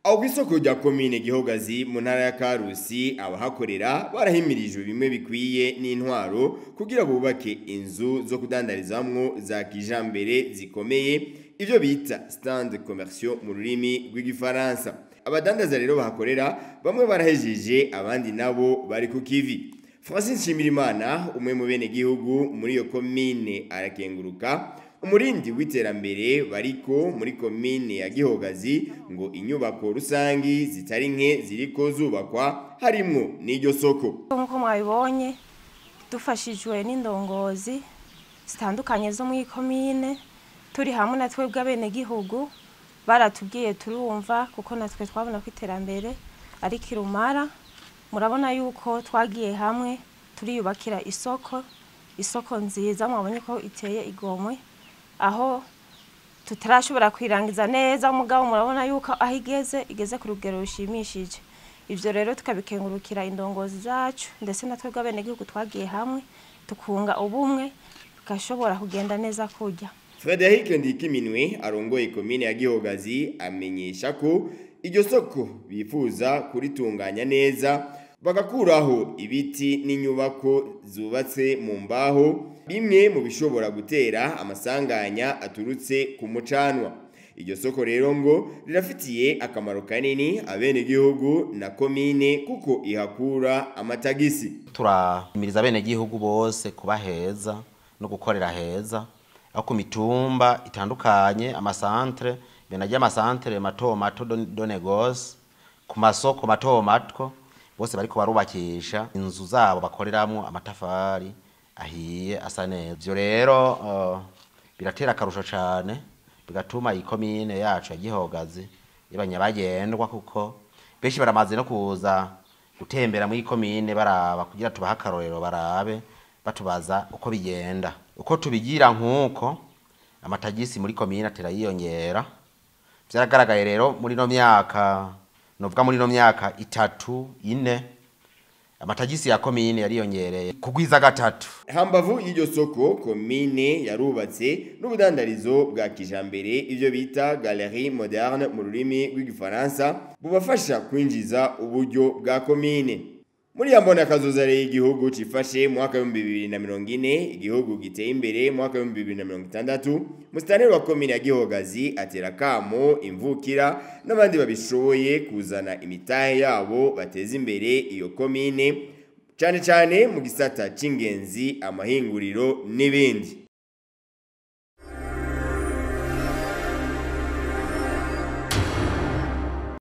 Aho kw'isoko rya komine Gihogazi mu ntara ya Karusi, abahakorera barahimirijwe bimwe bikwiye n'intwaro kugira bubake inzu zo kudandarizamwo za kijambere zikomeye, ivyo bita stand commerciaux mu rurimi rw'igifaransa. Abadandaza rero bahakorera bamwe barahejeje, abandi nabo bari ku kivi. Francis Nshimirimana, umwe mu bene gihugu muri iyo komine, arakenguruka umurindi w'iterambere bariko muri komine ya Gihogazi, ngo inyubako rusangi zitari nke ziriko zubakwa, harimwo n'iryo soko. Nk'uko mwabibonye, dufashijwe n'indongozi zitandukanye zo muri komine, turi hamwe na twebwe abenegihugu, baratubwiye turumva, kuko natwe twabona ko iterambere ari kirumara. Murabona yuko twagiye hamwe turiyubakira isoko, isoko nziza mwabonye ko iteye igomwe, aho tutarashobora kwirangiza neza, mugabo murabona yuko aho igeze, igeze ku rugero rushimishije. Ivyo rero tukabikengurukira indongozi zacu, ndetse na twebwe abenegihugu twagiye hamwe tukunga ubumwe, tugashobora kugenda neza kurya. Frederic Ndikiminwe arongoye komine ya Gihogazi amenyesha ko iryo soko bifuza kuritunganya neza, bagakuraho ibiti n'inyubako zubatse mu mbaho, bimwe mu bishobora gutera amasanganya aturutse ku mucanwa. Iryo soko rero ngo rirafitiye akamaro kanini abenegihugu na komine, kuko ihakura amatagisi. Turahimiriza abenegihugu bose kuba heza no gukorera heza, aho ku mitumba itandukanye, amasantere benajya, amasantere mato mato de négoce, ku masoko mato mato, bose bariko barubakisha inzu zabo bakoreramwo amatafari ahiye asa neza. Ivyo rero biratera akarusho cane, bigatuma ikomine yacu ya Gihogazi iba nyabagendwa, kuko benshi baramaze no kuza gutembera muri komine baraba, kugira tubahe akarorero, barabe, batubaza uko bigenda, uko tubigira. Nk'uko amatagisi muri komine atera yiyongera, vyaragaragaye rero muri no myaka, novuga muri no myaka 3, 4, amatagisi ya komine yariyongereye kugwiza gatatu. Hambavu y'iryo soko, komine yarubatse n'ubudandarizo bwa kijambere, ivyo bita galerie moderne mu rurimi rw'igifaransa, bubafasha kwinjiza uburyo bwa komine. Muri ya mbona kazoza rero igihugu cifashe mu mwaka w'2040, igihugu giteye imbere mu mwaka w'2060, musitanteri wa komine ya Gihogazi atera kamo imvukira n'abandi babishoboye kuzana imitahe yabo bateza imbere iyo komine, cane cane mu gisata c'ingenzi, amahinguriro n'ibindi.